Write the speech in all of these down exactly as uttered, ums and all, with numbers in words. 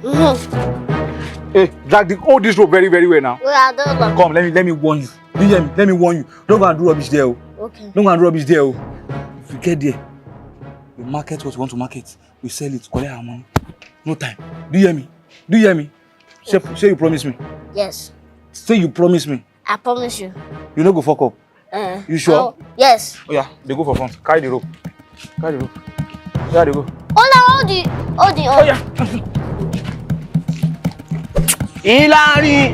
Mm-hmm. Hey, drag the, hold this rope very, very well now. Well, I don't know. Come, let me, let me warn you. Do you hear me? Let me warn you. Don't go and do rubbish there, oh. Okay. Don't go and do rubbish there, oh. If you get there, you market what you want to market. You sell it, collect our money. No time. Do you hear me? Do you hear me? Say, say you promise me. Yes. Say you promise me. I promise you. You no go fuck up. Uh, you sure? Oh, yes. Oh yeah, they go for front. Carry the rope. Carry the rope. There they go. Hold on, hold the, hold the, hold. Oh yeah. Ìlọrin.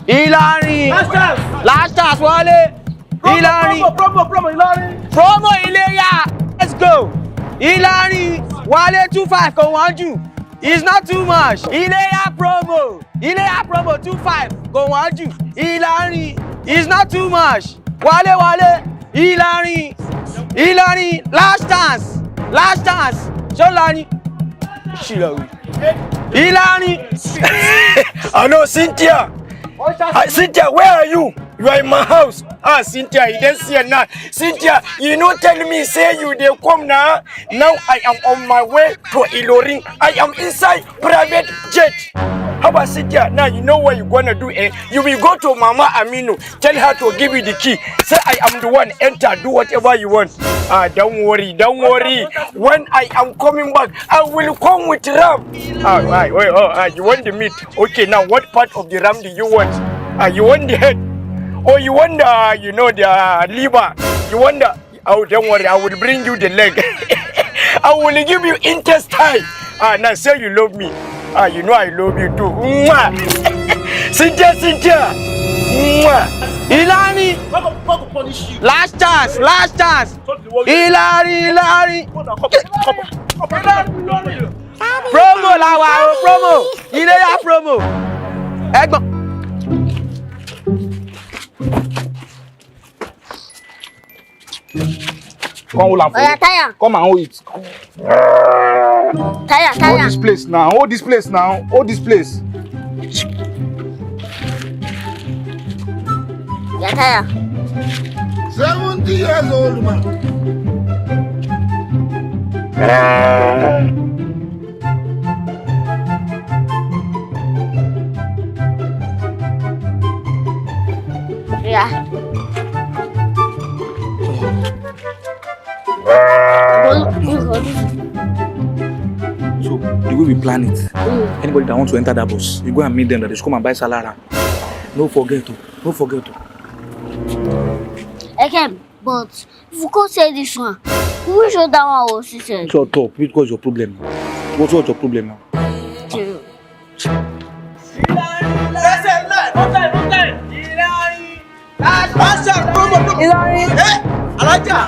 Ìlọrin. Last chance. Last chance, wọlé. Promo, Ìlọrin. Promo, promo, promo, Ìlọrin. Promo Iléyá. Let's go. Ìlọrin. Wọlé two five kò wọ́n jù. It's not too much. Iléyá promo. Iléyá promo two five kò wọ́n jù. Ìlọrin. It's not too much. Wọlé, wọlé. Ìlọrin. Ìlọrin. Last chance. Last chance. Ṣé Ìlọrin? Ṣìlọ̀rì. Ìlọrin. Hello, Cynthia. Ah, Cynthia, where are you? You are in my house. Ah, Cynthia, you don't see now. Cynthia, you no tell me say you dey come now. Now I am on my way to Ìlọrin. I am inside private jet. How about Cynthia? Now you know what you gonna do, eh? You will go to Mama Aminu, tell her to give you the key. Say I am the one, enter, do whatever you want. Ah, don't worry, don't worry. When I am coming back, I will come with ram. Ah, right, wait, oh, ah, you want the meat? Okay, now what part of the ram do you want? Ah, you want the head? Or you want the, you know, the, uh, liver? You want the, oh, don't worry, I will bring you the leg. I will give you intestine. Ah, now say you love me. Ah, you know I love you too. Mwah! Cynthia, Cynthia! Mwah! Ìlọrin. Last chance, last chance. Ìlọrin, Ìlọrin. Promo la wà o, promo. Iléyá promo. Ẹ̀gbọ́n. Come hold am for Oya, me. Tire. Come and hold it. Tire, hold tire. This place now. Hold this place now. Hold this place. Oya, tire. Seventy years old man. Yeah. So, the way we plan it, mm, anybody that wants to enter that bus, you go and meet them, that they should come and buy salad. No forget to, no forget to. Again, but if you go say this one, we should that one was said. Shut up. What's your problem? What's, what's your problem now? Ìlọrin. Ìlọrin. Ìlọrin. Ìlọrin. Eh, Alájà.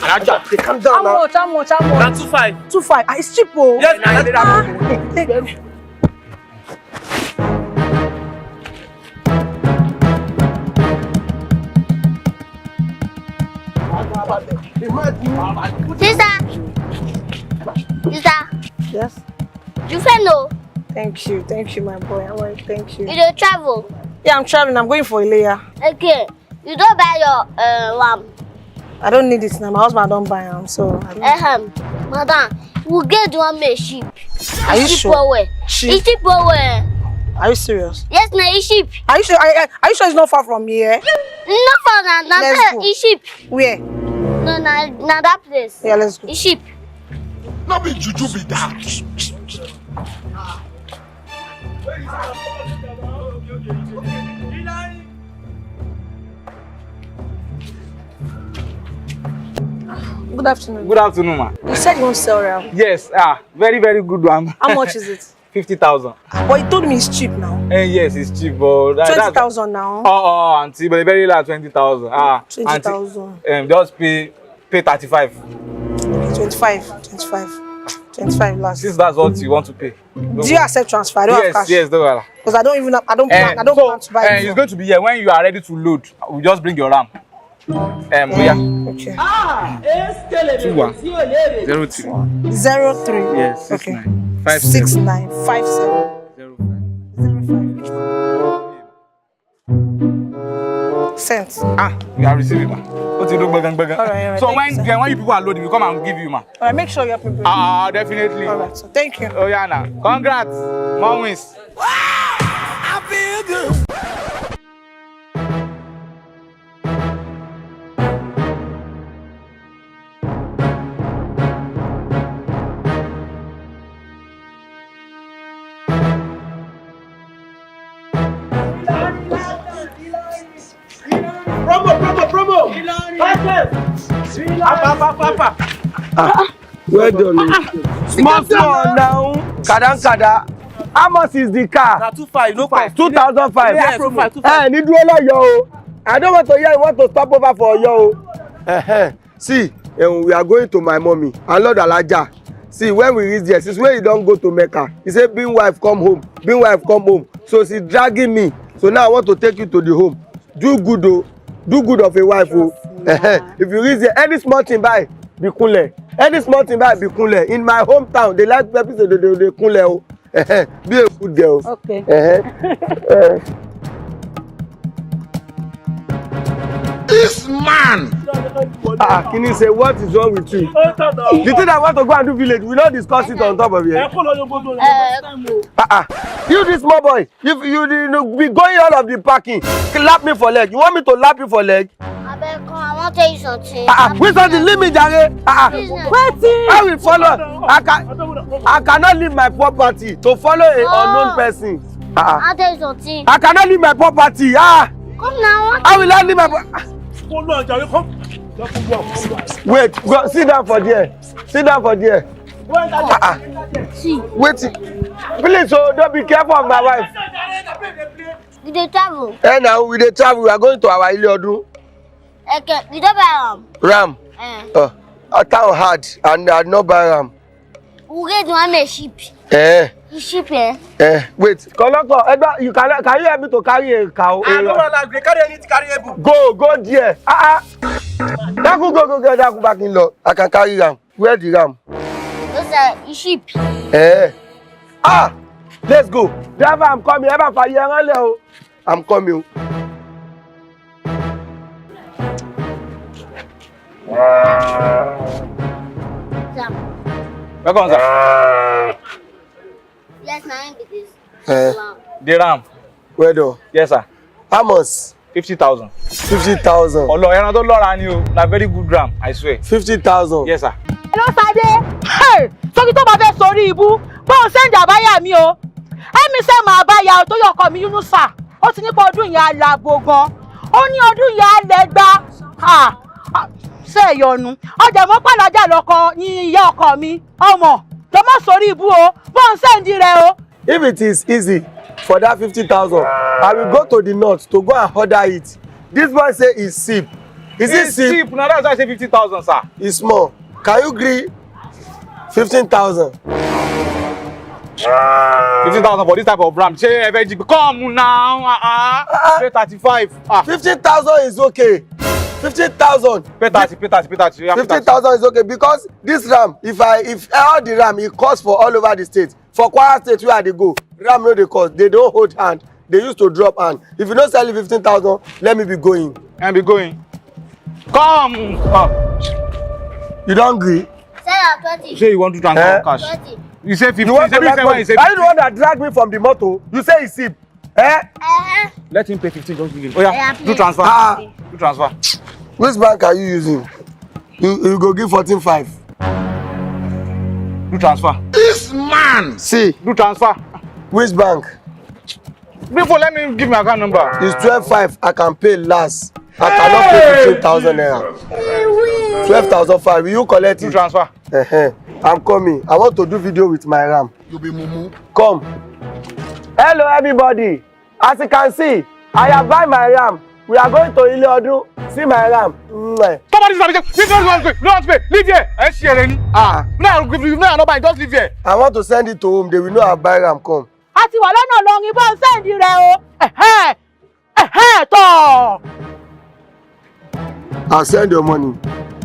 Alájà, calm down now. How much, how much, how much? Na two five. Two five. Ah, it's cheap, oh. Yes, na. Ah. Sister. Sister. Yes? You fair no? Thank you, thank you, my boy. I want to thank you. You dey travel? Yeah, I'm traveling. I'm going for Iléyá. Okay. You don't buy your, uh, lamb. I don't need it now. My husband don't buy am, so I don't. Ahem. Madam, we get the one make sheep. Are you sure? Sheep well well. Sheep? It's sheep well well. Are you serious? Yes, na it's sheep. Are you sure? Are, are, are you sure it's not far from here? Not far na, na. Let's go. It's sheep. Where? No, na, na that place. Yeah, let's go. It's sheep. No be juju be that. Good afternoon. Good afternoon, ma. You said you want to sell ram. Yes, ah, very, very good one. How much is it? Fifty thousand. But you told me it's cheap now. Eh, yes, it's cheap, but that, that's twenty thousand now. Oh, oh, auntie, but very low, twenty thousand. Ah, auntie, twenty thousand. Um, just pay, pay thirty-five. Okay, twenty-five, twenty-five, twenty-five last. Since that's what you want to pay. Do you accept transfer? I don't have cash. Yes, yes, don't worry. 'Cause I don't even have, I don't plan, I don't plan to buy it. Eh, it's going to be here. When you are ready to load, we just bring your ram. Um, yeah. Okay. Two one. Zero two. Zero three. Yes, okay. Six nine five seven. Six nine five seven. Zero five. Zero five. Sent. Ah, you are receiving, ma. Ó ti dún gbẹ̀gàn gbẹ̀gàn. All right, all right, So thank when you, sir. then when you people are loading, we come and give you, ma. All right, make sure you're prepared. Ah, definitely. All right, so thank you. Oh yeah, now. Congrats. More wins. I feel good. Promo, promo, promo. Papa, papa, papa. Ah, well done. Small, small now. Kadan, kada. How much is the car? Na two five, no cost. Two thousand five. Yeah, two five, two five. Eh, ní dúró lọ́yọ̀ o. I don't want to hear you want to stop over for Oyo o. Eh, eh. See, eh, we are going to my mommy. I love Alaja. See, when we reach there, since when you don't go to Mecca, he said, "Bring wife, come home. Bring wife, come home." So she's dragging me. So now I want to take you to the home. Do good o. Do good of a wife o. Eh, eh. If you reach there, any small thing buy, be kunle. Any small thing buy, be kunle. In my hometown, they like people say they, they, they kunle o. Eh, eh. Be a good girl. Okay. Eh, eh. Eh. This man. Ah, Kini say, what is wrong with you? The thing I want to go and do village, we not discuss it on top of here. Eh. Ah, ah. You this small boy, if you, you, you be going all of the parking, clap me for leg. You want me to lap you for leg? Abeg, come, I wan tell you something. Ah, ah, which something? Leave me, jare. Ah, ah. Wetin? I will follow. I can, I cannot leave my property to follow a unknown person. Ah, ah. I wan tell you something. I cannot leave my property. Ah. Come now. I will not leave my pro-, ah. Follow am, jare, come. Wait, go, sit down for there. Sit down for there. Ah, ah. See. Wait. Please, oh, don't be careful of my wife. We dey travel. Eh, now we dey travel. We are going to our Ile Odun. Okay, you don buy ram? Ram? Eh. Uh, our town hard and I no buy ram. We get one make sheep. Eh. The sheep, eh? Eh, wait. Kọ̀lọ̀kọ̀, Edward, you can, can you help me to carry a cow? Ah, no, no, no, carry anything, carry a book. Go, go there. Ah, ah. Daku, go, go, go, Daku, back in law. I can carry ram. Where the ram? Those are the sheep. Eh. Ah, let's go. Driver, I'm coming. Ẹ bá fàyè ránlẹ̀ o. I'm coming. Sam. Welcome, sir. Yes, na him be this. Eh. Wow. The ram. Well done. Yes, sir. How much? Fifty thousand. Fifty thousand. Ọlọ, ẹran tó lọ́ra ni o. Na very good ram, I swear. Fifty thousand. Yes, sir. Hello, Sade. Hey, sórí tó bá fẹ́ sórí ibú, bó o send àbáyà mi o. Ẹ mi sẹ́ máa bá ya o, tó yọ ọkọ mi Yunusa. Ó ti ní pé ọdún yẹn á la bo gan. Ó ní ọdún yẹn á lẹ gbá. Ah, ah, ṣé ẹ yọnu? Ọjà mọ́ pàlọ́jà lọ́kọ ní ìyá ọkọ mi. Ọmọ, tó má sórí ibú o. Bó o send rẹ o. If it is easy for that fifty thousand, I will go to the north to go and order it. This boy say it's cheap. Is it It's cheap? cheap. Now that's why I say fifty thousand, sir. It's small. Can you gree fifteen thousand? Fifteen thousand for this type of ram. Ṣé ẹ fẹ́ jí? Come now. Uh-uh. Uh-uh. Say thirty-five. Ah. Fifteen thousand is okay. Fifteen thousand. Pay thirty, pay thirty, pay thirty. Yeah, pay thirty. Fifteen thousand is okay because this ram, if I, if all the ram, it costs for all over the state. For Kwara State where I dey go, ram no dey cost. They don't hold hand. They used to drop hand. If you don't sell it fifteen thousand, let me be going. And be going. Come. Come. You don't gree? Sell am twenty. Say you want to transfer Eh? Cash. Twenty. You say fifteen. You want You say to like fifteen, money? you say Are you the fifteen. one that dragged me from the motor? You say it's cheap. Eh? Uh-huh. Let him pay fifteen, just give him. Oh yeah, Yeah, do please. transfer. Ah. Do transfer. Which bank are you using? You, you go give fourteen five. Do transfer. This man. See, Do transfer. which bank? Before, let me give my account number. It's twelve five. I can pay last. I cannot pay fifteen thousand naira. Twelve thousand five. Will you collect Do it? transfer. Uh-huh. I'm coming. I want to do video with my ram. You be mumu. Come. Hello, everybody. As you can see, I have buy my ram. We are going to Ile Odun. See my ram. Mwah. Somebody is like, "Leave here, leave here, leave here." Ẹ ṣe rẹ ni. Ah. No, no, no, no, no, just leave here. I want to send it to home. They will know I buy ram come. A ti wà lọ́nà lọ́rin bó ń sẹ́ndì rẹ o. Ẹ̀hẹ́. Ẹ̀hẹ́ tọ̀. I'll send your money.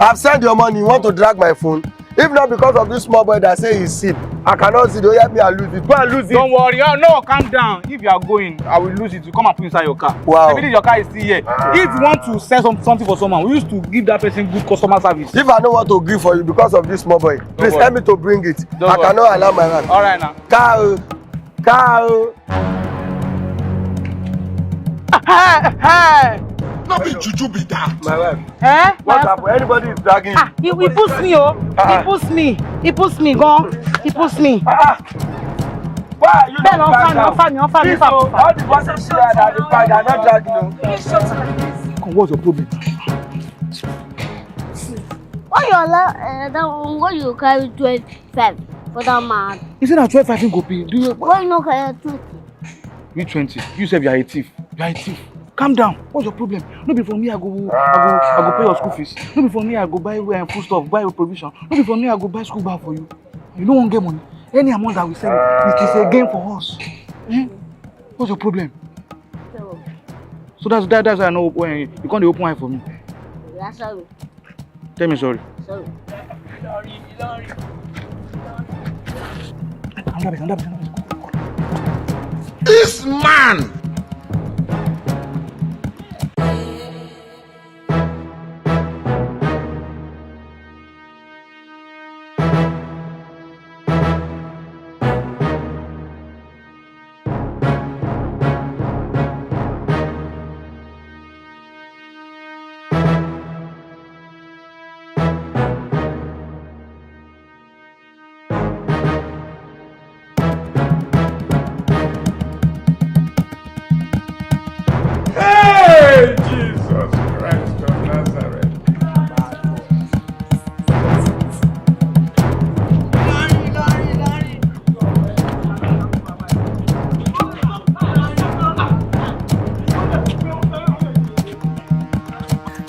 I've sent your money. You want to drag my phone? If not because of this small boy that say he's sick, I cannot see. Don't help me and lose it. Go and lose it. Don't worry. Oh, no, calm down. If you are going, I will lose it. You come and put inside your car. Wow. Maybe your car is still here. If you want to sell some, something for someone, we used to give that person good customer service. If I don't want to give for you because of this small boy, please help me to bring it. Don't I worry. Cannot allow my hand. All right now. Car, car. Hey, hey. No be juju be that. My wife. Eh? What happened? Anybody is dragging you? Ah, he, he push me, oh. He push me. He push me, gone. He push me. Ah, ah. Why are you not calm down? Offer me, offer me, offer me. All the bosses here that are the bag are not dragging you. Come, what's your problem? Why you allow uh, that one? Why you carry twenty-five for that man? You say that twelve five go pay. Do you? Why you not carry twenty? You twenty. You say you are a thief. You are a thief. Calm down. What's your problem? No be for me I go I go I go pay your school fees. No be for me I go buy uh, food stuff, buy your provision. No be for me I go buy school bag for you. You no wan get money. Any amount that we send, it is a gain for us. Eh? What's your problem? So that's that, that's why I know when you can't open eye for me. Yeah, sorry. Tell me sorry. Sorry. Another person, another person, another person. This man!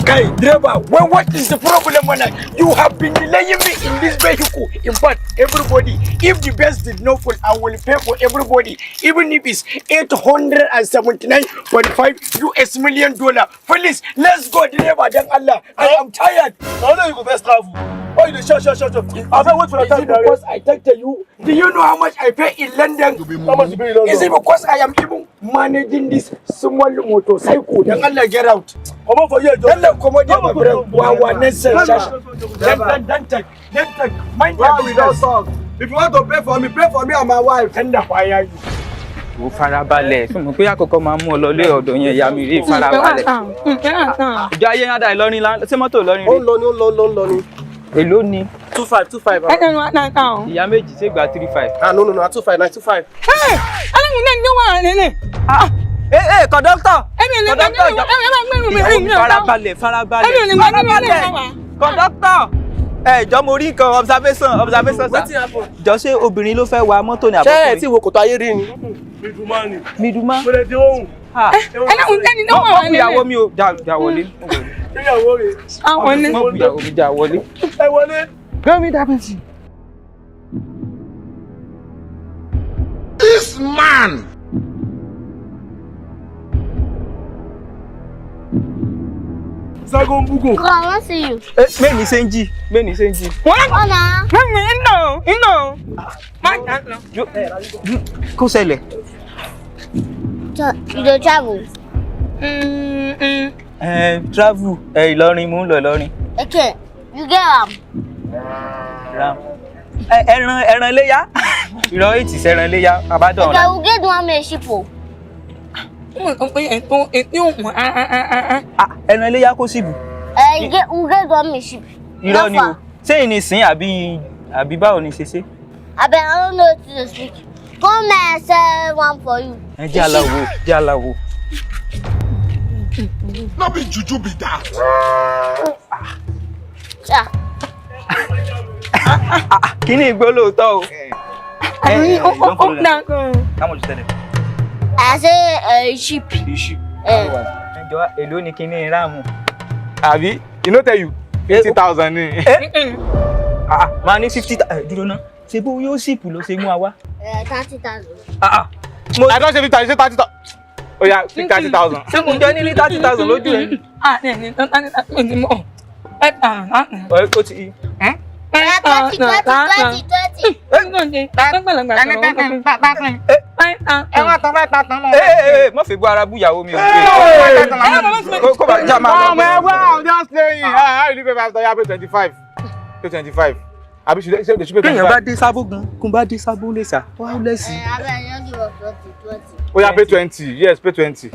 Guy, driver, well, what is the problem, man? You have been delaying me in this vehicle. In fact, everybody, if the best did not fall, I will pay for everybody, even if it's eight hundred and seventy-nine point five U S million dollar. Please, let's go, driver, then Allah. I am tired. I know you go best travel. Why you shout, shout, shout, shout? I wait for the time. Because I take you. Do you know how much I pay in London? How much you pay in London? Is it because I am even managing this small motorcycle? Then Allah get out. Come on for here, John. Then come on, my friend. Wow, wow, next session. Then, then, then take, then take. Mind your business. If you want to pay for me, pay for me and my wife. Then the fire you. Ó farabalẹ̀, fún mi pé àkọ́kọ́ máa mú ọ lọ lé ọ̀dọ̀ yẹn ìyá mi rí farabalẹ̀. Ìjọ ayé yàrá Ìlọrin la ṣé mọ́tò Ìlọrin rí? Ó ń lọ ní, ó ń lọ ní, ó ń lọ ní. Èló ni? Two five, two five. Ẹ tẹnu wa náà ká o. Ìyá méjì ṣe gba three five. Ah, no, no, no, two five, nine two five. Ẹ ẹ ẹlẹ́nu náà ni wọ́n rà lélẹ̀. Ẹ ẹ kọ̀dọ́tọ̀. Ẹ mi ò lè gbà nínú ẹ ẹ máa gbẹ́rù mi. Ìyàwó mi farabalẹ̀ farabalẹ̀. Ẹ mi ò lè gbà nínú ẹ wá. Kọ̀dọ́tọ̀. Ẹ jọ mo rí nǹkan observation observation sir. Wetin happen? Jọ ṣé obìnrin ló fẹ́ wa mọ́tò ní àbọ̀kùnrin? Ṣé ẹ ti wo kòtò ayé rí ni? Miduma ni. Miduma. Mo lè di ohun. Ẹ ẹ ẹni náà wà nílẹ̀. Ìyàwó mi ò já wọlé. Ìyàwó rẹ̀. Àwọn ni. Ìyàwó mi já wọlé. Ẹ wọlé. Gbé mi dábẹ́ sí. This man. Zago Mbugo. Come, I want see you. Eh, many senji, many senji. What? Ona. Many, no, no. Má jà lọ. Kó ṣẹlẹ̀. You dey travel? Mm, mm. Eh, travel. Eh, Ìlọrin, mò ń lọ Ìlọrin. Okay, you get am? Ram. Eh, ẹran ẹran léyà. Ìrọ̀ ètì sẹ́ran léyà. Àbádọ́ Okay, ọ̀la. You get one me sheep o. Ah, ẹran léyà kó sì bù. Eh, you get, you get one me sheep. Irọ́ ni o. Ṣé ìní sìn àbí àbí báwo ni ṣe ṣe? Abeg, I don't know wetin to speak. Come and sell one for you. Ẹ jẹ́ aláwo, jẹ́ aláwo. No be juju be that. Yeah. Kí ni ìgbó lóòótọ́ o? Àbí ó ó ó dá gan. How much you tell them? I say uh, sheep. You sheep. Eh. Ẹ jọ èló ni kí ni ráàmù? Àbí? You no tell you. Fifty thousand ni. Ah, máa ní fifty thousand. Dúró ná. Ṣé bó yóò ṣìpù ló ṣe mú wa wá? Eh, thirty thousand. Ah, ah. Mo I don't say fifty thousand, say thirty thousand. Oh yeah, pick thirty thousand. Ṣé mo jẹ́ ní thirty thousand lójú ẹ̀? Ah, ní ní ní ní ní mọ̀. Ẹ tàn án. Ó ti. Ẹ tàn án. Thirty, thirty, thirty, thirty. Ẹ wá tán five thousand mọ́. Ẹ ẹ ẹ, má fi bu ara bú ìyàwó mi o. Kó kó bá já máa lọ. Ọmọ ẹ wá, I'm just playing. Ah, how you do pay five thousand? Yeah, pay twenty-five. Pay twenty-five. Àbí should I, should I pay twenty-five? Kéèyàn bá dé Sábó gan, kó bá dé Sábó lè sà, wá lẹ́sìn. Ẹ, abẹ́ yẹn jù wọ́n twenty, twenty. Ó yá, pay twenty. Yes, pay twenty.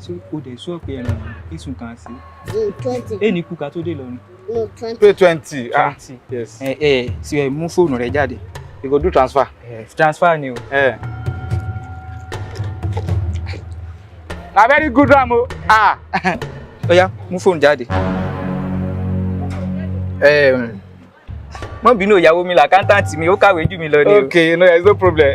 Ṣé o dẹ̀ sọ pé ẹran ìsùn kan sí? Mm, twenty. Ẹ ní kú ká tó dé lọ ni. No, twenty. Pay twenty. Ah, twenty. Yes. Ẹ ẹ, ṣe ẹ mú fóònù rẹ jáde. You go do transfer. Ẹ, transfer ni o. Ẹ. Na very good one o. Ah. Ó yá, mú fóònù jáde. Ẹ, mọ bínú, ìyàwó mi làkántàntì mi, ó kàwé jù mí lọ ni o. Okay, no, there's no problem.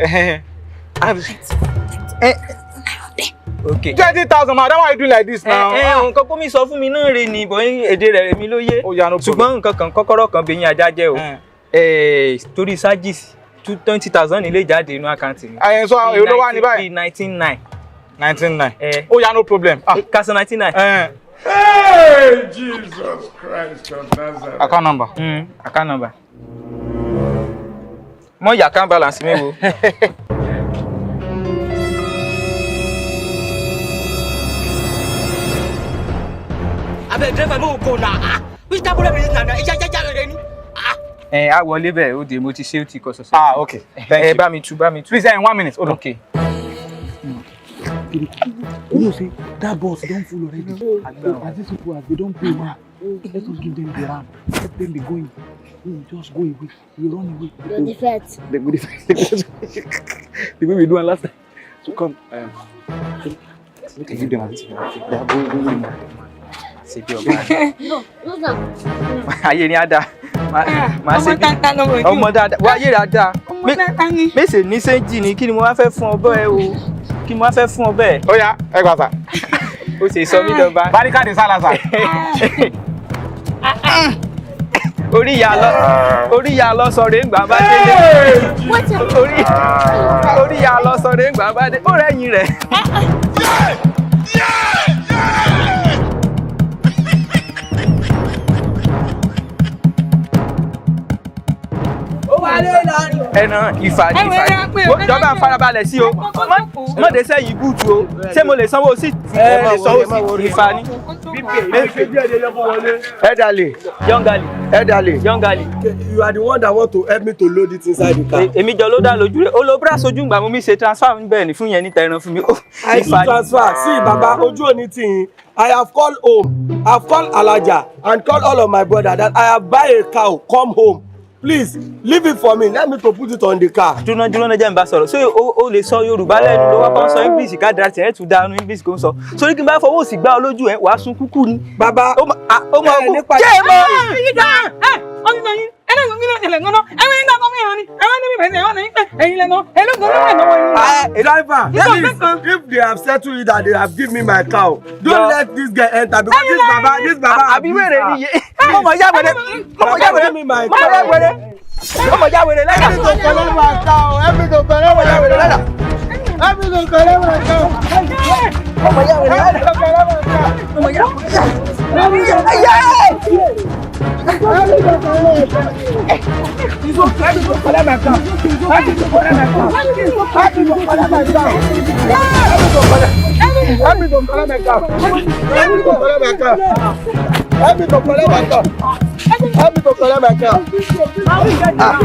Okay. Twenty thousand, madam, why you doing like this now? Ẹ ẹ, nǹkan kó mi sọ fún mi náà rè ni, bọ̀ èdè rẹ̀ mi ló yé. Ó yá, no problem. Ṣùgbọ́n nǹkan kan, kọ́kọ́rọ́ kan bẹ̀yìn ajá jẹ́ o. Eh. Eh, torí charges, two, twenty thousand nílé jáde inú àkáǹtì mi. Ẹ sọ, èló ló wà ní báyìí? Bíi nineteen nine. Nineteen nine. Eh. Ó yá, no problem. Ah. Eh, ká san nineteen nine. Eh. Hey, Jesus Christ of Nazareth. Account number. Mm, account number. Mo yà account balance mi wo. Abeg, driver, make we go now. Ah, which type of problem is this now? Ẹ jẹ́, jẹ́, jẹ́, rẹ ni. Ah. Ẹ, a wọlé bẹ́ẹ̀, ó dé, mo ti ṣe, ó ti kọ sọ̀sọ̀. Ah, okay. Thank you. Ẹ bá mi tú, bá mi tú. Please, eh, in one minute. Hold on. Okay. You know say that bus don full already. As these people, as they don pay now, let us give them the ram. Let them be going. We will just go away. We run away. They go defect. They go defect. The way we do am last time. So come, um, so make I give them as this one. They are going, going, going. Ṣé bí ọba? No, no, sir. Ayé ni a da. Máa ṣe bí ọmọ dáadáa. Wá ayé rẹ̀ a da. Ọmọ dáadáa ni. Mèsè ní sẹ́ńjì ni, kí ni mo wá fẹ́ fún ọ bẹ́ẹ̀ o? Kí ni mo wá fẹ́ fún ọ bẹ́ẹ̀? Ó yá, ẹ gbà sà. Ó ṣe sọ mí dọba. Báríkà de Salazar. Orí ìyá lọ, orí ìyá lọ sọ rèé ńgbà bá délé. Orí, orí ìyá lọ sọ rèé ńgbà bá dé. Ó rẹ́yìn rẹ̀. Ó wà lé lọ́rùn. Ẹ̀nà ìfà ni, ìfà ni. Jọba ń farabalẹ̀ sí o. Mọ̀dé sẹ́yìn búùtù o. Ṣé mo lè sanwó sí? Ẹ lè sanwó sí, ìfà ni. Elderly. Young girl. Elderly. Young girl. You are the one that want to help me to load it inside the car. Èmi jọ ló dá lójú rẹ̀. Ó lo bra sójú ìgbà mo mi ṣe transfer ń bẹ̀ ní fún yẹn níta ẹran fún mi. I do transfer. See, Baba, ojú òní tì yín. I have called home. I've called Alaja and called all of my brother that I have buy a cow, come home. Please, leave it for me. Let me to put it on the car. Dúró, dúró, jẹ́ n bá sọ̀rọ̀. Ṣé o, o lè sọ Yorùbá lẹ́nu ló wá kàn sọ English ká dá tiẹ̀ tún dánú English kò ń sọ? Sórí kí n bá fọwọ́ òsì gbá ọ lójú ẹ̀, wàá sun kúkú ni. Baba, ó ma, a, ó ma ẹ kú. Nípa jẹ́ ẹ mọ́. Ẹ, ẹ, ọdún náà yín. Ẹ náà yín náà tẹ̀lé ńgọ́nà. Ẹ wọ́n yín náà kọ́ mí hàn ni. Ẹ wọ́n níbi bẹ̀rẹ̀ ẹ wọ́n náà yín pé ẹ̀yin lẹ́nu. Ẹ ló gbọ́dọ̀ ẹ̀ lọ́wọ́ yín. Ah, driver, please, if they have settled it that they have given me my cow, don't let this girl enter because this baba, this baba. Àbí wèrè ni yé. Ọmọ ya wèrè. Ọmọ ya wèrè. Ọmọ ya wèrè. Ọmọ ya wèrè. Help me to collect my cow. Help me to collect my cow. Help me to collect my cow. Ọmọ ya wèrè. Help me to collect my cow. Ọmọ ya wèrè. Help me to collect my cow. Help me to collect my cow. Help me to collect my cow. Help me to collect my cow. Help me to collect my cow. Help me to collect my cow. Help me to collect my cow. Ah,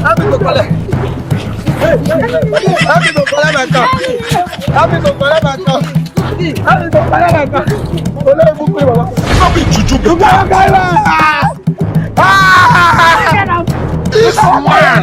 help me to collect. Help me to collect my cow. Help me to collect my cow. Help me to collect my cow. Olórí burúkú ni bàbá. No be juju be that. Ah! Ah! This man.